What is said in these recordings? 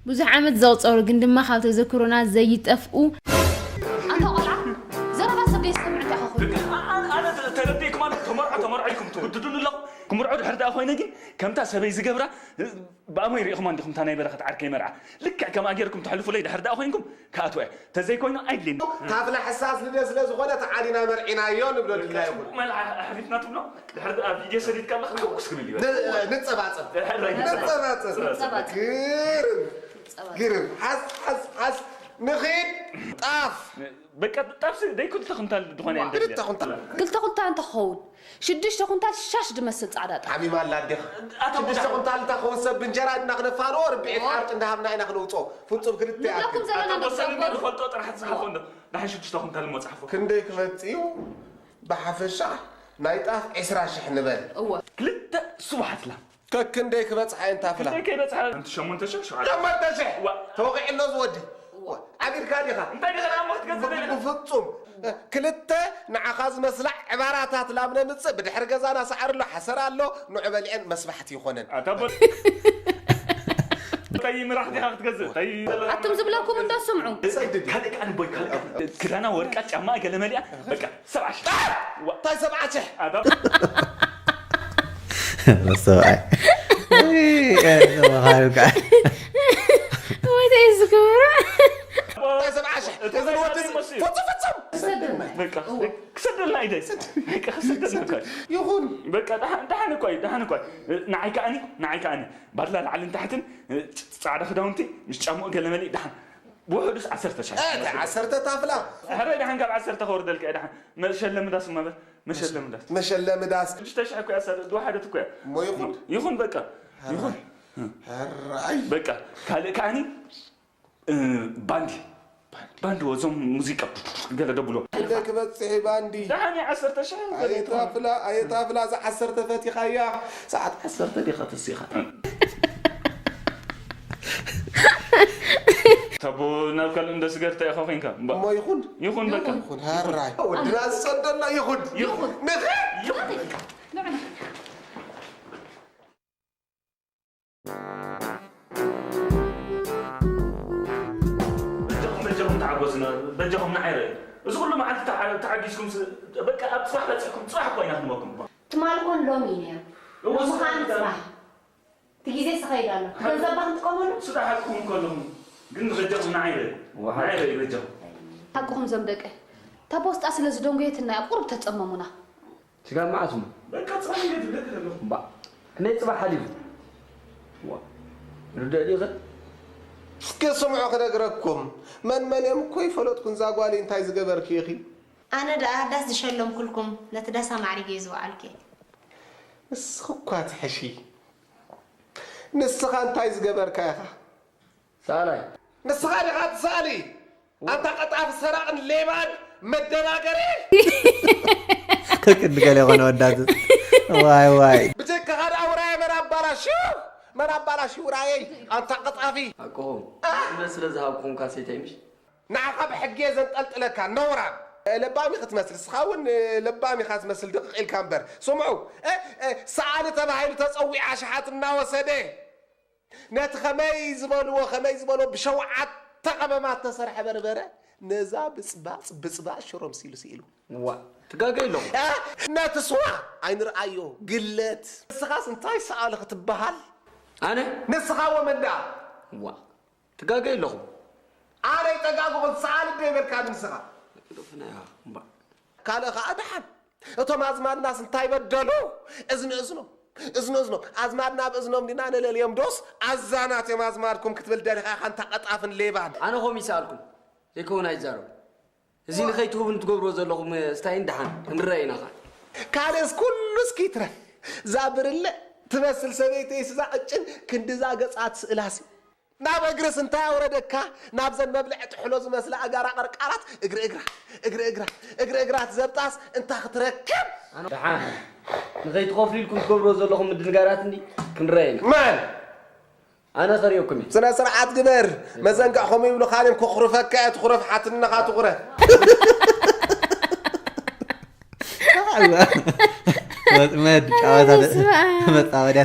ብዙሕ ዓመት ዘቑጸሩ ግን ድማ ካብ ተዘክሮና ዘይጠፍኡ ኣታ ቆልዓ ዘረባ ሰብ ደይሰምዕ እንታይ ኢኻ ኮይኑ? ኣነ ኣነ ተረዲእኩም ኣነ ተመርዖ ተመርዖ ኢልኩም ትውድዱኒ ኣለኹም። ክምርዖ ድሕር ደኣ ኮይነ ግን ከምታ ሰበይ ዝገብራ ብኣሞይ ሪኢኹማ እንዲኹም እታ ናይ በረኸት ዓርከይ መርዓ ልክዕ ከምኣ ጌርኩም ተሕልፉለይ ድሕር ደኣ ኮይንኩም ክኣትዋ እየ። ተዘይኮይኑ ኣይድልየኒ። ታፍላ ሕሳስ ልደ ስለ ዝኾነ ተዓዲና መርዒናዮ ንብሎ ድላይኹም። መልዓ ኣሕሊፍና ትብሎ ድሕር ደኣ ቪድዮ ሰዲድካ ኣለኻ ተኩስ ክብል ይበል። ንጸባጸብ። ንጸባጸብ። ግርም። ግርም። ሓዝ ሓዝ ሓዝ ንኺድ ጣፍ። በቃ ጣፍ ደይ ክልተ ኩንታል ዝኾነ እየ ክልተ ኩንታል። ክልተ ኩንታል እንተኸውን ሽዱሽተ ኩንታል ሻሽ ድመስል ጻዕዳ ጣፍ። ሓሚማ ኣላ ኣዴኻ። ሽዱሽተ ኩንታል እንታ ክኸውን ሰብ ብእንጀራ ድና ክነፋንዎ ርብዒት ሓርጭ እንዳሃብና ኢና ክነውፅኦ። ፍፁም ክልተ ይኣክል። ንብለኩም ዘለና ኣቶ መሰሉ እንዶ ንፈልጦ ጥራሕ ትፅሓፎ እንዶ። ንሓይ ሽዱሽተ ኩንታል እሞ ፀሓፎ። ክንደይ ክመፅእ እዩ? ብሓፈሻ ናይ ጣፍ ዒስራ ሽሕ ንበል። እወ። ክልተ ስቡሓት ላም። ከክንደይ ክበፅሓ እየን ታፍላ? ክንደይ ከይበፅሓ? ሓንቲ ሸሞንተ ሽሕ ሸውዓተ። ሸሞንተ ሽሕ? ዋ። ተወቒዑ ኣሎ እዚ ወዲ። ዓቢድካ ዲኻ? እንታይ ዲኻ ንዓሞ ክትገዝእ ደሊኻ? ብፍጹም። ክልተ ንዓኻ ዝመስላ ዕባራታት ላም ነምጽእ፣ ብድሕሪ ገዛና ሳዕሪ ኣሎ፣ ሓሰር ኣሎ፣ ንዑ በሊዐን መስባሕቲ ይኾነን። ኣታ ቦ- እንታይ ምራሕ ዲኻ ክትገዝእ? እንታይ ኣቱም ዝብለኩም እንዶ ስምዑ። ሰይድዲ። ካልእ ከኣ ንቦይ ካልእ ከኣ ክዳና ወርቃ ጫማ ገለ መሊኣ በቃ ሰብዓ ሽሕ። እንታይ ሰብዓ ሽሕ? ኣታ ሰብኣይ ተባሃሉ ከዓ ወይታይ ዝገብራ እንታይ ሰብዓ ሽሕ? እዚ ወዲ እዚ ፍጹም ፍጹም። በቃ ክሰደልና ኢደይ በቃ ክሰደልና እኮ እዩ። ይኹን በቃ ደሓን ደሓን እኮ እዩ ደሓን እኮ እዩ። ንዓይ ከኣኒ ንዓይ ከኣኒ ባድላ ላዕልን ታሕትን ጻዕዳ ክዳውንቲ ምስ ጫምኡ ገለ መሊእ ደሓን ብውሕዱስ ዓሰርተ ሻሕ። እ፣ እንታይ ዓሰርተ ታፍላ? ሕራይ ደሓን ካብ ዓሰርተ ከወርደልካ እየ ደሓን። መሸለሚ ዳስ እማ በል። መሸለሚ ዳስ። መሸለሚ ዳስ። ሽዱሽተ ሽሕ እኮ እያ ሳለ፣ ድዋ ሓደት እኮ እያ። እሞ ይኹን። ይኹን በቃ። ይኹን። ሕራይ። በቃ። ካልእ ከዓኒ፣ እ፣ ባንዲ። ባንዲ ወዞም ሙዚቃ ገለ ደብሎ። እንደ ክበጽሕ ባንዲ። ደሓን እያ ዓሰርተ ሽሕ ኣየት ኣፍላ ኣየት ኣፍላ እዛ ዓሰርተ ፈቲኻያ ሰዓት ዓሰርተ ዲኻ ተሲኻ ተቦ ናብ ካልእ እንደ ስገርታ ኢኻ ኮይንካ እምባ እሞ ይኹን ይኹን በቃ ይኹን ሃራይ ወድና ዝሰደና ይኹን ይኹን ንኸ ይኹን በጃኹም በጃኹም ተዓገሱና በጃኹም ንዓይ ርእ እዚ ኩሉ መዓልቲ ተዓ- ተዓጊስኩም ስ- በቃ ኣብ ፅባሕ በፂሕኩም ፅባሕ እኮ ኢና ክንበኩም ትማል ኮን ሎሚ እዩ ነይሩ እወ፣ ሎሚ ኸዓ ንፅባሕ እቲ ግዜ ስኸይድ ኣሎ ገንዘብና ክንጥቀመሉ ስራሕ ሓቅኹም ከለኹም ግን በጃኹም ንዓይ ርእ ንዓይ ርእ በጃኹም ሓቅኹም ዞም ደቂ እታ ቦስጣ ስለ ዝደንጎየትና እያ ቁሩብ ተፀመሙና ስጋብ መዓስ እሞ? በቃ ጽባሕ እንዴት ብለክ ደሎ። እምባ፣ ከመይ ጽባሕ ሓሊፉ? ዋ፣ ርድእ ድዩ ኸ? እስከ ስምዑ ክነግረኩም፣ መን መን እዮም እኮ ይፈለጥኩን፣ እዛ ጓለይ እንታይ ዝገበርኪ ኢኺ? ኣነ ደኣ ዳስ ዝሸለምኩልኩም፣ ነቲ ዳስ ኣማዕሪገ እየ ዝወዓልኩ እየ። ንስኺ እኳ ትሕሺ። ንስኻ እንታይ ዝገበርካ ኢኻ? ሰኣላይ። ንስኻ ዲኻ ትሰኣሊ? ኣንታ ቀጣፊ ሰራቕን ሌባን መደናገሪ። ከክንዲ ገለ ይኾነ ወዳት ዋይ ዋይ ብጀካኻ ደኣ ውራየ መን ኣባላሽዩ መን ኣባላሽዩ ውራየይ ኣንታ ቀጣፊ። ኣቆም እምነት ስለ ዝሃብኩኹም ካሴተይ ምሽ? ንዓኻ ብሕጊ እየ ዘንጠልጥለካ ነውራም። ለባም ኢኺ ትመስል እስኻ እውን ለባም ኢኻ ትመስል ድቕቕ ኢልካ እምበር። ስምዑ ሰኣሊ ተባሂሉ ተፀዊዑ ኣሽሓት እናወሰደ ነቲ ከመይ ዝበልዎ ከመይ ዝበልዎ ብሸውዓተ ቀመማት ተሰርሐ በርበረ ነዛ ብፅባፅ ብፅባፅ ሽሮ ምሲሉ ስኢሉ። ዋ ትጋገ ኣለኹ። ነቲ ስዋ ኣይንርኣዮ ግለት። ንስኻስ እንታይ ሰኣሊ ክትበሃል? ኣነ ንስኻ ወመን ደኣ? ዋ ትጋገ ኣለኹ። ኣነ ይጠጋግኹን ሰኣሊ ዶ ይበልካ ንስኻ? ዶፍና እምባ ካልእ ኸዓ ደሓን እቶም ኣዝማድናስ እንታይ በደሉ? እዝኒ እዝኖም እዝኒ እዝኖም ኣዝማድና ኣብ እዝኖም ዲና ነለልዮም ዶስ ኣዛናት እዮም ኣዝማድኩም ክትብል ደሊኻ ኢኻ እንታ ቀጣፍን ሌባን። ኣነ ኸም ይሰኣልኩም ዘይከውን ኣይዛረቡ። እዚ ንኸይትህቡን ትገብርዎ ዘለኹም ስታይን ደሓን ክንረአ ኢና ኸዓ። ካልእስ ኩሉስ ክይትረፍ እዛ ብርለ ትመስል ሰበይተይስ እዛ ቕጭን ክንድዛ ገጻ ትስእላሲ። ናብ እግርስ እንታይ ኣውረደካ ናብዘን መብልዒ ጥሕሎ ዝመስላ ኣጋራ ቐርቃራት እግሪ እግራ እግሪ እግራ እግሪ እግራ ትዘብጣስ እንታ ክትረክብ። ደሓን ንኸይትኸፍሉ ኢልኩም ትገብርዎ ዘለኹም ምድንጋራት እንዲ ክንረአ ኢና። መን? ኣነ ከርእየኩም እየ። ስነ ስርዓት ግበር መዘንግዕ ከምኡ ይብሉኻ ድዮም ከኹርፈካ እየ ትኹረፍ ሓትንኻ ትኹረፍ። ወጥመድ ጨዋታ መፃወድያ።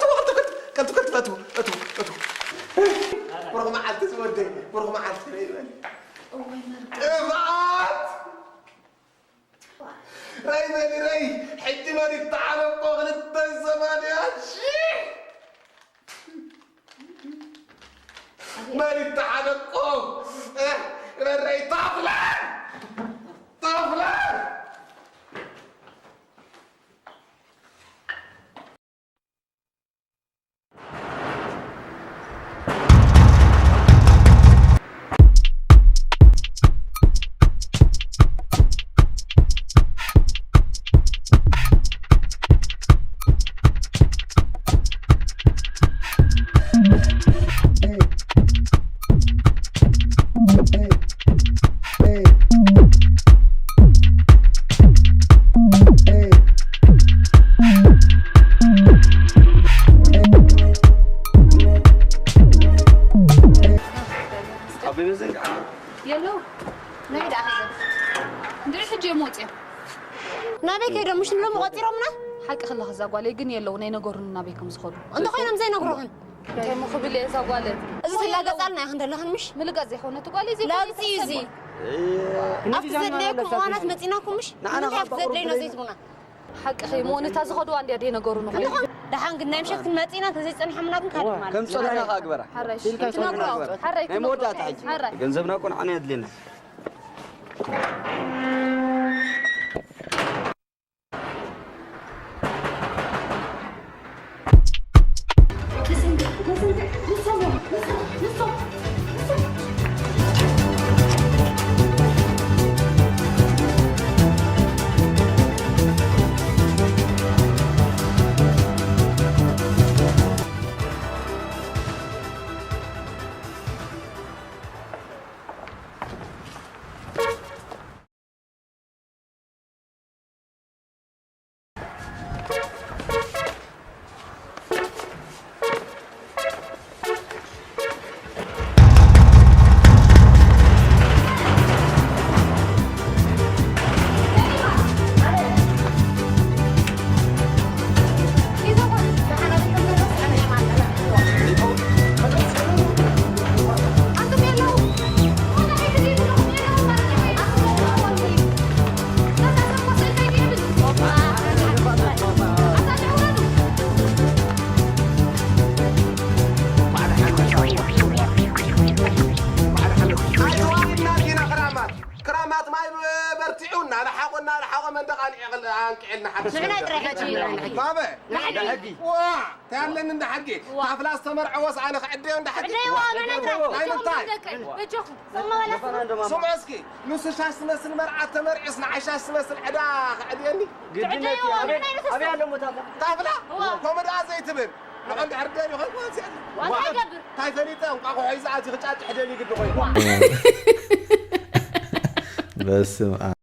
እትው፣ እትው፣ እትው፣ እትው፣ እትው፣ እትው። ብሩኽ መዓልቲ ዝወደይ፣ ብሩኽ መዓልቲ ይበል። እዋይ መርገም። ጥፍኣት! ረይ በሊ ረይ፣ ሕጂ መን ይተዓነቆ ክልተ ሰማንያ ሺሕ? መን ይተዓነቆ? እ፣ ረረይ ታፍላ! ታፍላ! ምሽ ንሎም ቆጺሮምና? ሓቂ ከለኻ እዛ ጓለይ ግን የለውን ኣይነገሩን ናበይ ከም ዝኸዱ። እንተኾይኖም ዘይነግሩኽን? እንታይ እሞ ክብል እየ እዛ ጓለይ? እዚ ትላገጻልና ኢኽን ዘለኽን ምሽ? ምልጋጽ ዘይኮነ እቲ ጓለይ ዘይኮነ ለግጺ እዩ እዚ። እተሰማ። ኣብቲ ዘድለየኩም እዋናት መጺናኩም ምሽ? ንዓና ንምንታይ ኣብቲ ዘድለዩና ዘይትብሉና? ሓቂ ኸይመሆን እታ ዝኸድዋ እንድያ ደይ ነገሩን እኮ። ደሓን ግን ናይ ምሸት ክንመጽእ ኢና፣ እንተዘይጸኒሖምና ግን ካልእ ማለት ከም እዩ። ጸሎትና ከግበራ። ሓራይ ኢልካ ትነግሮ። ጸሎትና ግበር። ሓራይ ናይ መወዳእታ ትነግሮ። ሕጂ። ሓራይ። ገንዘብና እኮ ንዓና የድልየና። ኣይተዋሪድና ዲና ክራማት። ክራማት ማይ በርቲዑ እናለሓቖ እናለሓቖ መንደቕ ኣንቂዕልና ሓደ ንሕና ሰው ጥራሕ ሕጂ ባበ። ንሕና ሕጊ። ዋ፣ እንታይ ኣለኒ እንዳ ሕጊ? ዋ። ታፍላ ዝተመርዐወስ ኣነ ክዕደዮ እንዳ ሕጊ? ዕደይዋ፣ መን ዕደይዋ? ናይ ምንታይ? ደቀይ፣ በጃኹም። ስምዑ እስኪ፣ ንሱ ሻሽ ዝመስል መርዓት ተመርዒስ ንዓይ ሻሽ ዝመስል ዕዳ ክዕድየኒ? ግድነት እዩ። ትዕደይዋ፣ ኣበይ፣ መን ዓይነት ኣበይ እሱ? ኣለሞ ታፍላ? ታፍላ? እዋ። ከምኡ ደኣ ዘይትብል። ንቐንዲ ሕርደን ይኾን ዋንስ ያለ? ዋንስ ኣይገብር። እንታይ ፈሊጠ? እንቋቑሖ ሒዛ ኣቲ ክጫጭሕ ደልዩ ግዲ ኮይኑ። በስመ ኣብ።